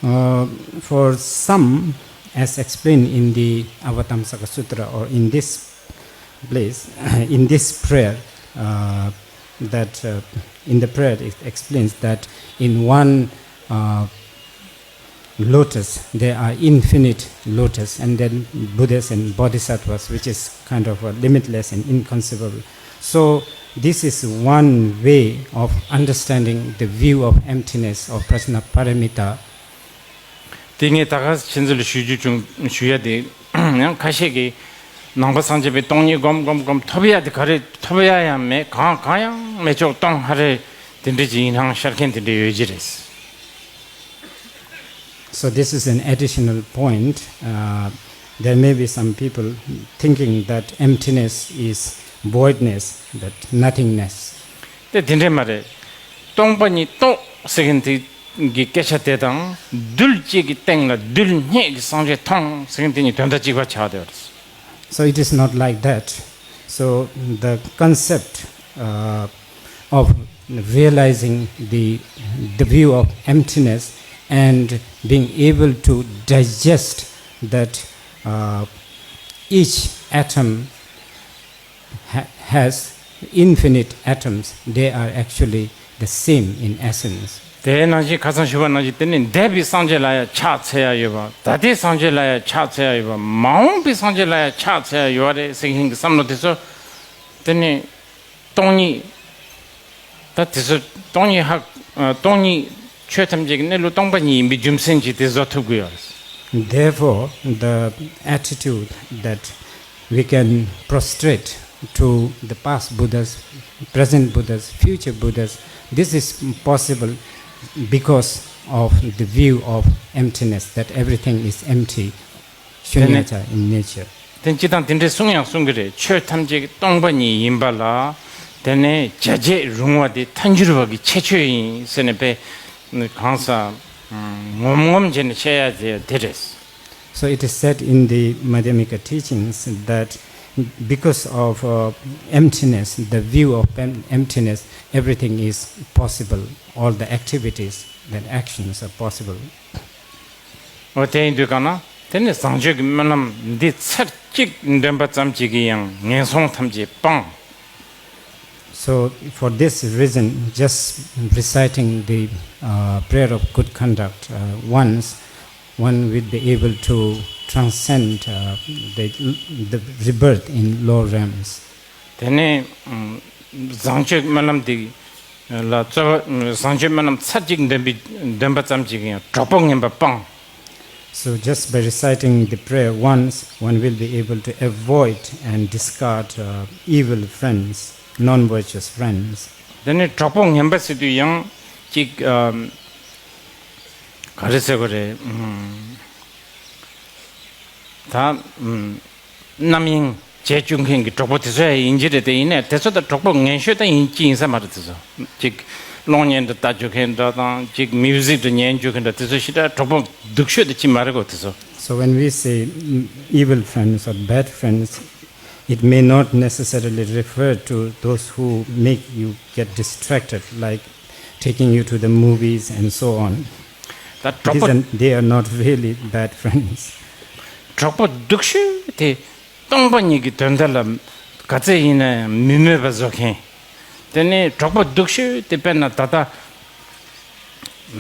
Uh, for some, as explained in the Avatamsaka Sutra or in this place, in this prayer, uh, that uh, in the prayer it explains that in one uh, lotus there are infinite lotus, and then Buddhas and Bodhisattvas, which is kind of uh, limitless and inconceivable. So this is one way of understanding the view of emptiness of Prajnaparamita. དེ་ངས་ད་ག་ཁྱེད་ཚོ་ལ་ཞུ་རྒྱུ་བྱུང་། ཞུ་ཡ་དེ་ཡང་ཁ་ཤས་ཀྱིས་ནང་པ་སངས་རྒྱས་པའི་སྟོང་ཉིད་སྒོམ་སྒོམ་སྒོམ་ཐོབ་ཡ་དེ་ག་རེ་ཐོབ་ཡ་ཡང་མེད། གང་གང་ཡང་མེད་ཅོག་སྟོང་ཧ་རེ་དེ་འདྲ་ཅིག་ཡིན་སྣང་ཤར་མཁན་དེ་འདྲ་ཡོད་ཀྱི་རེད། So this is an additional point. Uh, there may be some people thinking that emptiness is voidness, that nothingness. དེ་དེ་འདྲས་མ་རེད། སྟོང་པ་ཉིད་རྟོགས་ཟེར་མཁན་དེ་གི་སྐད་ཆ་དེ་དང་། རྡུལ་གཅིག་གི་སྟེང་ལ་རྡུལ་སྙེད་ཀྱི་སངས་རྒྱས་མཐོང་ཟེར་མཁན་དེ་གཉིས་དོན་དག་གཅིག་པ་ཆགས་བསྡད་པ་རེད། So it is not like that. So the concept uh, of realizing the, the view of emptiness and being able to digest that uh, each atom ha- has infinite atoms, they are actually the same in essence. དེའི་ནང་བཞིན་ཁ་སང་ཞུས་པ་ནང་བཞིན་དེ་ནི་འདས་པའི་སངས་རྒྱས་ལ་ཡང་ཕྱག་འཚལ་ཡ་ཡོད་པ། ད་ལྟའི་སངས་རྒྱས་ལ་ཡང་ཕྱག་འཚལ་ཡ་ཡོད་པ། མ་འོངས་པའི་སངས་རྒྱས་ལ་ཡང་ཕྱག་འཚལ་ཡ་ཡོད་རེད་ཟེར་མཁན་གྱི་བསམ་བློ་དེ་ཚོ་དེ་ནི་སྟོང་ཉིད། ད་དེ་ཚོ་སྟོང་ཉིད་ཧ། སྟོང་ཉིད་ཆོས་ཐམས་ཅད་ཀྱི་གནས་ལུགས་སྟོང་པ་ཉིད་ཡིན་པའི་རྒྱུ་མཚན་གྱིས་དེ་བཟོ་ཐུབ་ཀྱི་ཡོད་རེད། Therefore, the attitude that we can prostrate to the past Buddhas, present Buddhas, future Buddhas, this is possible because of the view of emptiness, that everything is empty, shunyata in nature. དེ་སྤྱི་དང་དེ་འདྲའི་གསུང་ཡང་གསུང་གི་རེད། ཆོས་ཐམས་ཅད་ཀྱི་སྟོང་པ་ཉིད་ཡིན་པ་ལ། དེ་ནས་བྱ་བྱེད་རུང་བ་དེ་ཐལ་འགྱུར་བ་གི་ཁྱད་ཆོས་ཡིན་ཟེར་ནས་དཔེ་གང་ཟག་ངོམ་ངོམ་བྱས་ནས་བཤད་ཡ་དེ་དེ་རེད། So it is said in the Madhyamika teachings that because of uh, emptiness, the view of em- emptiness, everything is possible. All the activities and actions are possible. འོ་དེ་ཡིན་དུས་གང་ན་དེ་ནི་བཟང་སྤྱོད་ཀྱི་སྨོན་ལམ་འདི་ཚར་གཅིག་འདོན་པ་ཙམ་གྱིས་ཀྱི་ཡང་ངན་སོང་ཐམས་ཅད་སྤང་། So, for this reason, just reciting the uh, prayer of good conduct uh, once, one will be able to transcend uh, the, the rebirth in lower realms. དེ་ནས་བཟང་སྤྱོད་སྨོན་ལམ་འདི་ལ་རྩོལ་བ། བཟང་སྤྱོད་སྨོན་ལམ་ཚར་གཅིག་འདོན་པའི་འདོན་པ་ཙམ་གྱིས་ཀྱང་གྲོགས་པོ་ངན་པ་སྤང་། So, just by reciting the prayer once, one will be able to avoid and discard uh, evil friends, non virtuous friends. དེ་ནས་གྲོགས་པོ་ངན་པ་ཟེར་དུས་ཡང་ཅིག་ཨམ། ག་རེ་ཟེར་དགོས་རེད། ཨམ། ད་ཨམ། རྣམ་གཡེང་བྱེད་བཅུག་མཁན་གྱི་གྲོགས་པོ་དེ་ཚོ་ཡང་ཡིན་གྱི་རེད། དེ་ཡིན་ནའི་དེ་ཚོ་ད་གྲོགས་པོ་ངན་ཤོས་ད་ཡིན་གཅིག་ཡིན་ས་མ་རེད། དེ་ཚོ་ཅིག་གློག་བརྙན་འདྲ་ལྟ་རྒྱུ་མཁན་འདྲ་དང་ཅིག་མིའུ་ཟིག་འདྲ་ཉན་རྒྱུ་མཁན་འདྲ་དེ་ཚོ་ཞེ་དྲག་གྲོགས་པོ་སྡུག་ཤོས་དེ་ཅིག་མ་རེད་གོ། དེ་ཚོ། So when we say mm, evil friends or bad friends, it may not necessarily refer to those who make you get distracted, like taking you to the movies and so on. ད་གྲོགས་These པོ are, they are not really bad friends. གྲོགས་པོ་སྡུག་ཤོས་དེ་སྟོང་པ་ཉིད་ཀྱི་དོན་དག་ལ་ག་ཚད་ཡིན་ན་ཡང་མི་མོས་པ་བཟོ་མཁན། དེ་ནས་གྲོགས་པོ་སྡུག་ཤོས་དེ་དཔེར་ན་ད་ལྟ་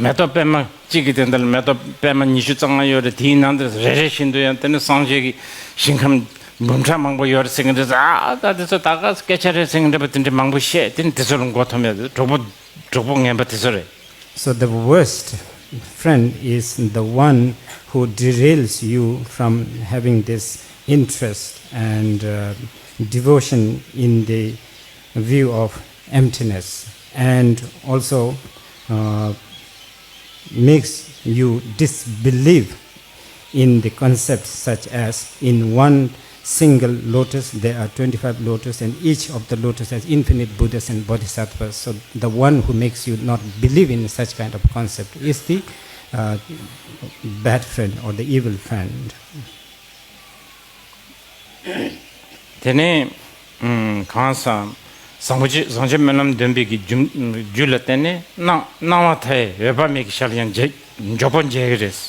མེ་ཏོག་པད་མ་གཅིག་གི་དོན་དག་ལ་མེ་ཏོག་པད་མ་ཉི་ཤུ་རྩ་ལྔ་ཡོད་རེད། དེའི་ནང་དུ་རེ་རེ་བཞིན་དུ་ཡང་དེ་ནས་སངས་རྒྱས་ཀྱི་ཞིང་ཁམས་འབུམ་ཕྲག་མང་པོ་ཡོད་རེད་ཟེར་གྱི་འདུག་ཨ་ད་དེ་ཚོ་ད་ག་སྐད་ཆ་རེད་ཟེར་གྱི་འདྲ་པོ་དེ་འདྲ་མང་པོ་བཤད། དེ་ནས་དེ་ཚོ་ལ་མགོ་འཐོམ་ཡ་གྲོགས་པོ་གྲོགས་པོ་ངན་པ་དེ་ཚོ་རེད། So the worst friend is the one who derails you from having this interest and uh, devotion in the view of emptiness, and also uh, makes you disbelieve in the concepts such as in one single lotus there are twenty-five lotus, and each of the lotus has infinite Buddhas and Bodhisattvas. So the one who makes you not believe in such kind of concept is the uh, bad friend or the evil friend. དེ་ནས་ཨམ། གང་ཟག་བཟང་པོ་ཅིག་བཟང་སྤྱོད་སྨོན་ལམ་འདོན་པའི་གི་རྒྱུ་རྒྱུ་ལ་བརྟེན་ནས་སྣང་སྣང་བ་མཐའ་ཡས་འོད་དཔག་མེད་ཀྱི་ཞལ་ཡང་མཇལ་མགྱོགས་པོ་མཇལ་གྱི་རེད།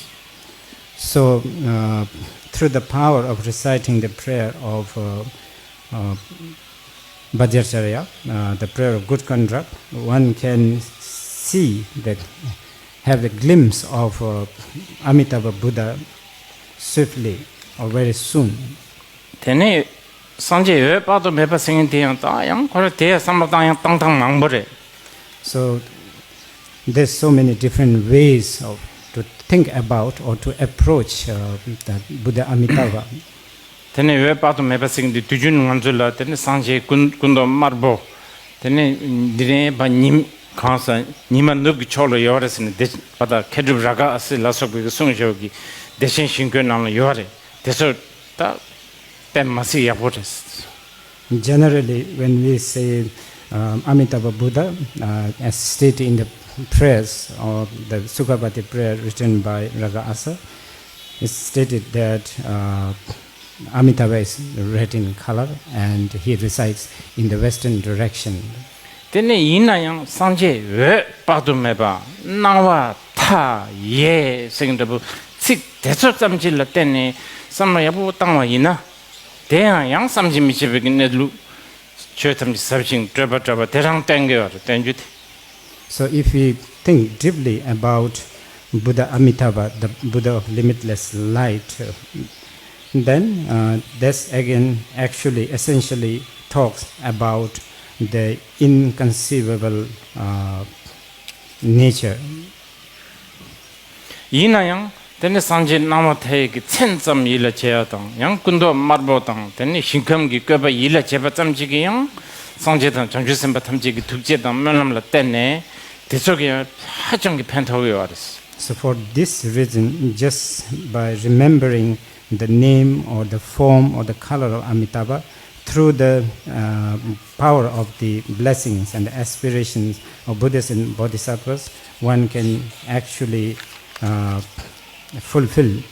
So, uh, through the power of reciting the prayer of uh, uh, Bhadracharya, uh, the prayer of good conduct, one can see that, have a glimpse of uh, Amitabha Buddha swiftly or very soon. དེ་ནས་སངས་རྒྱས་འོད་དཔག་ཏུ་མེད་པ་ཟེར་མཁན་དེ་ཡང་ད་ཡང་ཁོ་རང་དེ་ཡང་བསམ་བློ་བཏང་ཡང་བཏང་སྟངས་མང་པོ་རེད། So there's so many different ways of to think about or to approach uh, the Buddha Amitabha. དེ་ནས་འོད་དཔག་ཏུ་མེད་པ་ཟེར་མཁན་དེ་དུས་རྒྱུན་ང་ཚོ་ལ་དེ་ནས་སངས་རྒྱས་སྐུ་སྐུ་མདོག་དམར་པོ། དེ་ནས་འདི་ནས་ཕར་ཉི་མ་གང་ཟག་ཉི་མ་ནུབ་ཀྱི་ཕྱོགས་ལ་ཡོད་རེད་ཟེར་ནས་དེ་ཕར་ད་མཁས་གྲུབ་རཱ་ག་ཨ་སི་ལ་སོགས་པའི་གསུང་བཞག་གི་བདེ་ཆེན་ཞིང་བཀོད་ནང་ལ་ཡོད་རེད། དེ་ཚོ་ད་དཔེ་མ་སྲིད་ཡག་པོ་རེད། Generally, when we say um, Amitabha Buddha, uh, as stated in the prayers or the Sukhavati prayer written by Raga Asa, it's stated that uh, Amitabha is red in color and he resides in the western direction. དེ་ནས་ཡིན་ན་ཡང་སངས་རྒྱས་འོད་དཔག་ཏུ་མེད་པ་སྣང་བ་མཐའ་ཡས་ཟེར་གྱི་འདྲ་པོ་ཚིག་དེ་ཚོ་ཙམ་ཅིག་ལ་བརྟེན་ནས་བསམ་བློ་ཡག་པོ་བཏང་བ་ཡིན་ན། དེ་ཡང་ཡང་བསམ་གྱིས་མི་ཁྱབ་པའི་གནས་ལུགས། ཆོས་ཐམས་ཅད་ཟབ་ཅིང་སྤྲོས་པ་བྲལ་བ་དེ་རང་བསྟན་གྱི་ཡོད་རེད། བསྟན་རྒྱུ་དེ། So if we think deeply about Buddha Amitabha, the Buddha of limitless light, uh, then uh, this again actually essentially talks about the inconceivable uh, nature. ཡིན་ན་ཡང་དེ་ནི་སངས་རྒྱས་སྣང་བ་མཐའ་ཡས་ཀྱི་མཚན་ཙམ་ཡིད་ལ་བྱེད་ཡ་དང་ཡང་སྐུ་མདོག་དམར་པོ་དང་དེ་ནི་ཞིང་ཁམས་ཀྱི་བཀོད་པ་ཡིད་ལ་བྱེད་པ་ཙམ་ཅིག་གིས་ཡང་སངས་རྒྱས་དང་བྱང་ཆུབ་སེམས་དཔའ་ཐམས་ཅད་ཀྱི་ཐུགས་རྗེ་དང་སྨོན་ལམ་ལ་བརྟེན་ནས་དེ་ཚོ་གིས་ཡང་ཧ་ཅང་གི་ཕན་ཐོགས་ཡོད་པ་རེད། So for this reason, just by remembering the name or the form or the color of Amitabha, through the uh, power of the blessings and the aspirations of Buddhas and Bodhisattvas, one can actually uh, fulfill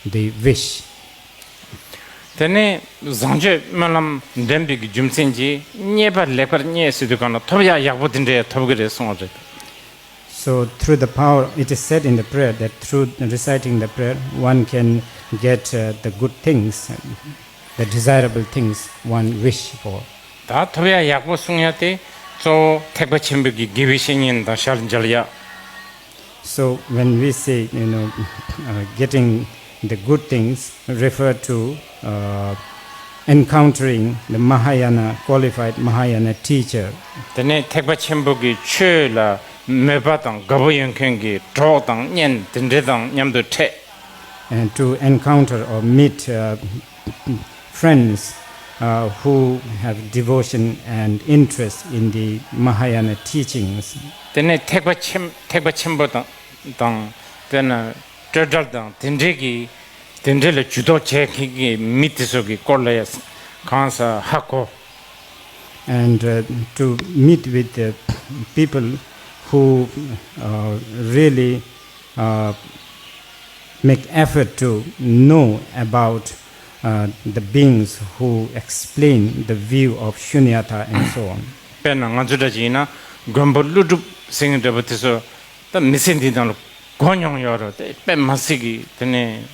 the wish. དེ་ནས་བཟང་སྤྱོད་སྨོན་ལམ་འདོན་པའི་གི་རྒྱུ་མཚན་གྱིས་རྙེད་པ་ལེགས་པར་རྙེད་ཟེར་དུས་གང་ལ་ཐོབ་ཡ་ཡག་པོ་དེ་འདྲ་ཐོབ་གི་རེད་གསུངས་པ་རེད། So through the power, it is said in the prayer that through reciting the prayer, one can get uh, the good things, the desirable things one wish for. ད་ཐོབ་ཡ་ཡག་པོ་གསུང་ཡ་དེ་གཙོ་བོ་ཐེག་པ་ཆེན་པོའི་གི་དགེ་བའི་བཤེས་གཉེན་དང་ཞལ་མཇལ་ཡ། So when we say, you know, uh, getting the good things, refer to uh, encountering the Mahayana, qualified Mahayana teacher. དེ་ནས་ཐེག་པ་ཆེན་པོ་གི་ཆོས་ལ་མོས་པ་དང་དགའ་པོ་ཡོད་མཁན་གྱི་གྲོགས་དང་གཉེན་དེ་འདྲ་དང་མཉམ་དུ་འཕྲད། and to encounter or meet uh, friends uh, who have devotion and interest in the Mahayana teachings. དེ་ནས་ཐེག་པ་ཆེན་ཐེག་པ་ཆེན་པོ་དང་དང་དཔེར་ན་སྤྲོས་བྲལ་དང་དེ་འདྲའི་གི་དེ་འདྲའི་ལ་ཇུས་གཏོགས་བྱེད་མཁན་གྱི་མི་དེ་ཚོ་གི་སྐོར་ལ་ཡང་གང་ས་ཧ་གོ And uh, to meet with the people who uh, really uh, make effort to know about uh, the beings who explain the view of Shunyata and so on. དཔེར་ན་ང་ཚོ་འདྲ་ཅིག་ཡིན་ན་མགོན་པོ་ཀླུ་སྒྲུབ་ཟེར་མཁན་འདྲ་པོ་དེ་ཚོ་ད་མི་ཚེ་འདི་ནང་ལ་གོ་མྱོང་ཡོད་རེད་དེ་དཔེ་མ་སྲིད་ཀྱི་དེ་ནས་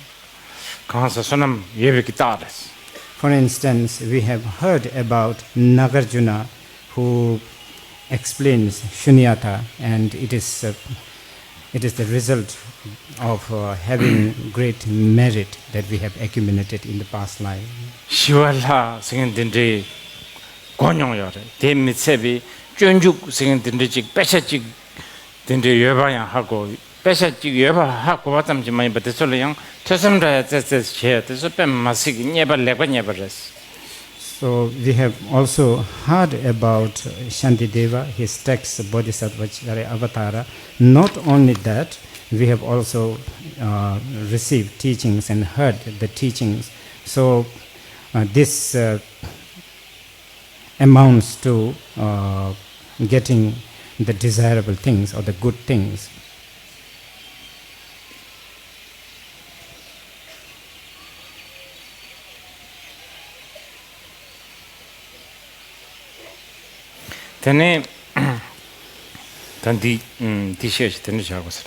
གང་ཟག་བསོད་ནམས་ཡོད་པའི་གི་རྟགས་རེད། For instance, we have heard about Nagarjuna who explains Shunyata, and it is, uh, it is the result of uh, having great merit that we have accumulated in the past life. ཞི་བ་ལྷ་ཟེར་མཁན་འདི་འདྲའི་གོ་མྱོང་ཡོད་རེད། དེ་མི་ཚད་པའི་སྤྱོད་འཇུག་ཟེར་མཁན་འདི་འདྲའི་ཅིག་དཔེ་ཆ་ཅིག་དེ་འདྲའི་ཡོད་པ་ཡང་ཧ་གོ། དཔེ་ཆ་གཅིག་ཡོད་པ་ཧ་གོ་བ་ཙམ་གྱིས་མ་ཡིན་པར་དེ་ཚོ་ལ་ཡང་ཐོས་བསམ་འདྲ་ཡང་རྩེ་རྩེ་བྱས་དེ་ཚོ་དཔེ་མ་སྲིད་ཀྱི་རྙེད་པ་ལེགས་པ་རྙེད་པ་རེད། So we have also heard about Shantideva, his texts Bodhisattva Charya Avatara. Not only that, we have also uh, received teachings and heard the teachings. So uh, this uh, amounts to uh, getting the desirable things or the good things. དེ་ནས་ད་འདི་འདི་བཤད་ཞིག་དེ་འདྲ་བྱ་དགོས་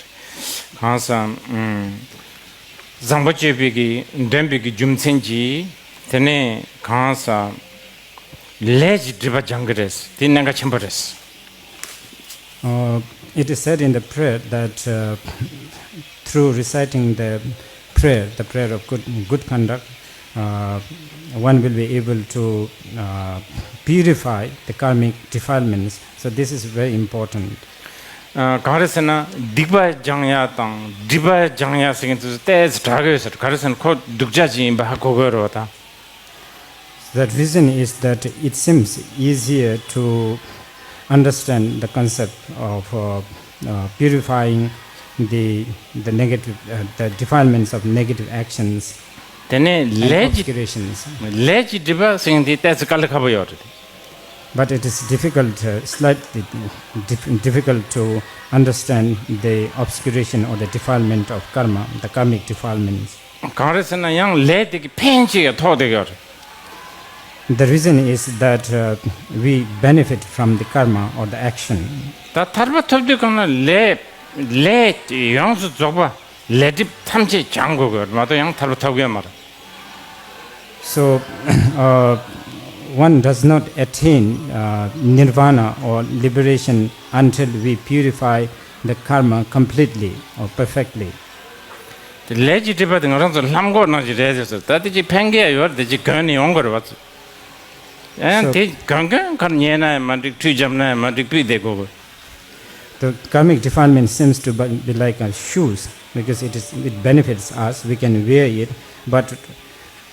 ཟེར། གང་ཟག་བཟང་པོ་སྤྱོད་པའི་གི་འདོན་པའི་གི་རྒྱུ་མཚན་གྱིས་དེ་ནས་གང་ཟག་ལས་ཀྱི་སྒྲིབ་པ་སྦྱང་གི་རེད། དེ་གནད་འགག་ཆེན་པོ་རེད། Uh, it is said in the prayer that uh, through reciting the prayer, the prayer of good, good conduct, uh, one will be able to uh, purify the karmic defilements. So this is very important. གང་རེད་ཟེར་ན་སྡིག་པ་སྦྱང་ཡ་དང་སྒྲིབ་པ་སྦྱང་ཡ་ཟེར་མཁན་དེ་ཚོ་ཏོག་ཙམ་དྲག་གི་ཡོད་ཟེར། ག་རེ་ཟེར་ན་ཁོ་སྡུག་ཅག་ཅིག་ཡིན་པ་ཧ་གོ་གི་ཡོད་རེད་བ་ད། The reason is that it seems easier to understand the concept of uh, uh, purifying the, the negative, uh, the defilements of negative actions དེ་ནས་and ལས་ཀྱི་obscurations. ལས་ཀྱི་སྒྲིབ་པ་ཟེར་མཁན་དེ་ཏོག་ཙམ་དཀའ་ལས་ཁག་པོ་ཡོད་རེད། But it is difficult, uh, slightly dif- difficult to understand the obscuration or the defilement of karma, the karmic defilements. གང་རེད་ཟེར་ན་ཡང་ལས་དེ་གི་ཕན་ཅིག་ཡང་ཐོགས་བསྡད་ཡོད་རེད། The reason is that uh, we benefit from the karma or the action. ད་ཐར་པ་ཐོབ་དུས་གང་ན་ལས་ལས་ཡོངས་སུ་རྫོགས་པ་ལས་སྒྲིབ་ཐམས་ཅད་སྦྱང་དགོས་ཀྱི་ཡོད་མ་གཏོགས་ཡང་ཐར་པ་ཐོབ་ཀྱི་ཡོད་མ་རེད། So, uh, one does not attain uh, nirvana or liberation until we purify the karma completely or perfectly. དེ་ལས་ཀྱི་སྒྲིབ་པ་དེ་ང་རང་ཚོ་ལྷམ་གོག་ནང་བཞིན་རེད་ཟེར་སོང་། ད་དེ་ཅིག་ཕན་གྱི་ཡོད་རེད། དེ་ཅིག་གོན་ནས་ཡོང་དགོས་རེད་བ། ཡང་དེ་གོན་གོན་ཁར་ཉལ་ན་ཡང་མ་འགྲིག་ཁྲུས་བརྒྱབ་ན་ཡང་མ་འགྲིག་ཕུད་བསྡད་དགོས་གི། The karmic defilement seems to be like a shoes because it is it benefits us, we can wear it, but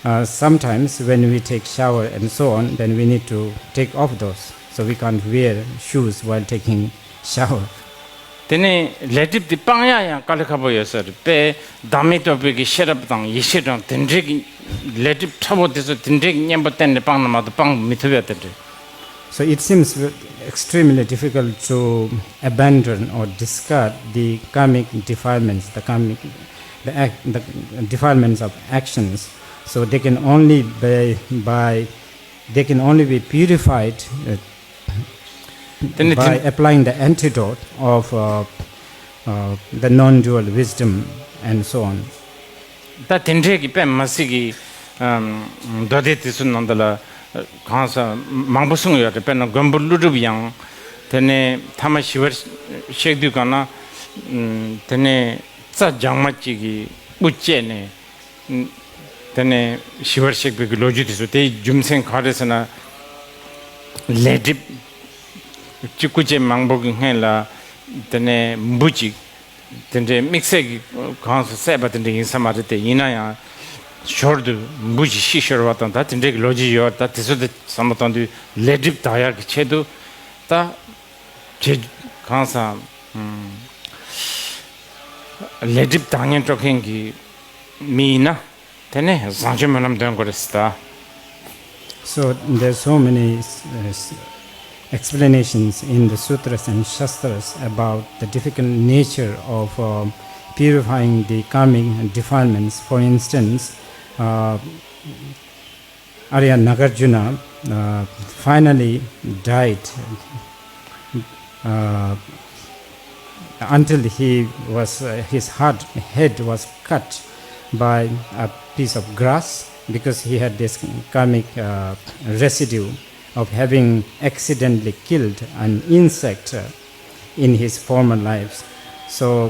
uh, sometimes when we take shower and so on, then we need to take off those. So we can't wear shoes while taking shower. དེ་ནས་ལས་སྒྲིབ་དེ་སྤང་ཡག་ཡང་དཀའ་ལས་ཁག་པོ་ཡོད་ས་རེད། དཔེ་བདག་མེད་རྟོགས་པའི་གི་ཤེས་རབ་དང་ཡེ་ཤེས་དང་དེ་འདྲའི་གི་ལས་སྒྲིབ་ཕྲ་བོ་དེ་ཚོ་དེ་འདྲའི་གི་གཉེན་པོ་བསྟེན་ནས་སྤང་ན་མ་གཏོགས་སྤང་མི་ཐུབ་ཡ་དེ་འདྲ། So it seems extremely difficult to abandon or discard the karmic defilements, the karmic, the, act, the defilements of actions. So they can only by, by they can only be purified uh, དེ་ནི་by དེ applying the antidote of uh, uh, the non-dual wisdom and so on. ད་དེ་འདྲའི་གི་དཔེ་མ་སྲིད་ཀྱི་ཨམ་མདོ་སྡེ་དེ་ཚོའི་ནང་དུ་ལ་གང་ས་མང་པོ་གསུངས་ཡོད་རེད། དཔེར་ན་མགོན་པོ་ཀླུ་སྒྲུབ་ཡང་དེ་ནས་ཐ་མ་ཞི་བར་གཤེགས་དུས་གང་ན་ཨམ་དེ་ནས་རྩྭ་ལྗང་མ་གཅིག་གི་སྤུ་བཅད་ནས་དེ་ནས་ཞི་བར་གཤེགས་པའི་གི་ལོ་རྒྱུས་དེ་ཚོ་དེའི་རྒྱུ་མཚན་གང་རེད་ཟེར་ན། ལས་སྒྲིབ་གཅིག་སྐུ་ཆེ་མང་པོ་གི་སྔོན་ལ་དེ་ནས་འབུ་གཅིག་ དེ་འདྲའི་དམིགས་བསལ་གྱི་གང་སུ་བསད་པ་དེ་འདྲ་ཡིན་ས་མ་རེད་དེ། ཡིན་ན་ཡང་ཞོར་དུ་འབུ་ཞིག་ཤི་ཤོར་བ་དང་ད་དེ་འདྲའི་གི་ལོ་རྒྱུས་ཡོད་ད། དེ་ཚོ་དེ་བསམ་བློ་བཏང་དུས་ལས་སྒྲིབ་དག་ཡག་གི་ཆེད་དུ་ད་བྱེད་གང་ས་ལས་སྒྲིབ་དག་ངན་སྤྲོ་མཁན་གྱི་མི་ཡིན་ན། དེ་ནས་བཟང་སྤྱོད་སྨོན་ལམ་འདོན་དགོས་རེད་ཟེར་ད། So there are so many uh, s- explanations in the sutras and shastras about the difficult nature of uh, purifying the karmic defilements. For instance, uh, Arya Nagarjuna uh, finally died uh, until he was uh, his heart, head was cut by a piece of grass because he had this karmic uh, residue of having accidentally killed an insect uh, in his former lives. So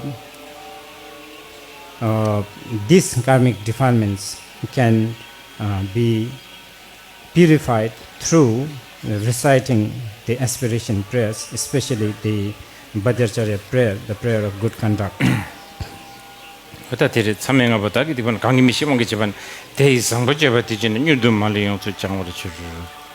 uh, these karmic defilements can uh, be purified through reciting the aspiration prayers, especially the Bhadracharya prayer, the prayer of good conduct. ད་དེ་རེད། མཚམས་མེད་ལྔ་པོ་དག་གི་སྡིག་པ་ནི། གང་གིས་མི་ཤེས་དབང་གིས་བྱས་པ་ནི། དེ་ཡི་བཟང་པོ་སྤྱོད་པ་དེ་བྱས་ནས། མྱུར་དུ་མ་ལུས་ཡོངས་སུ་བྱང་བར་འགྱུར།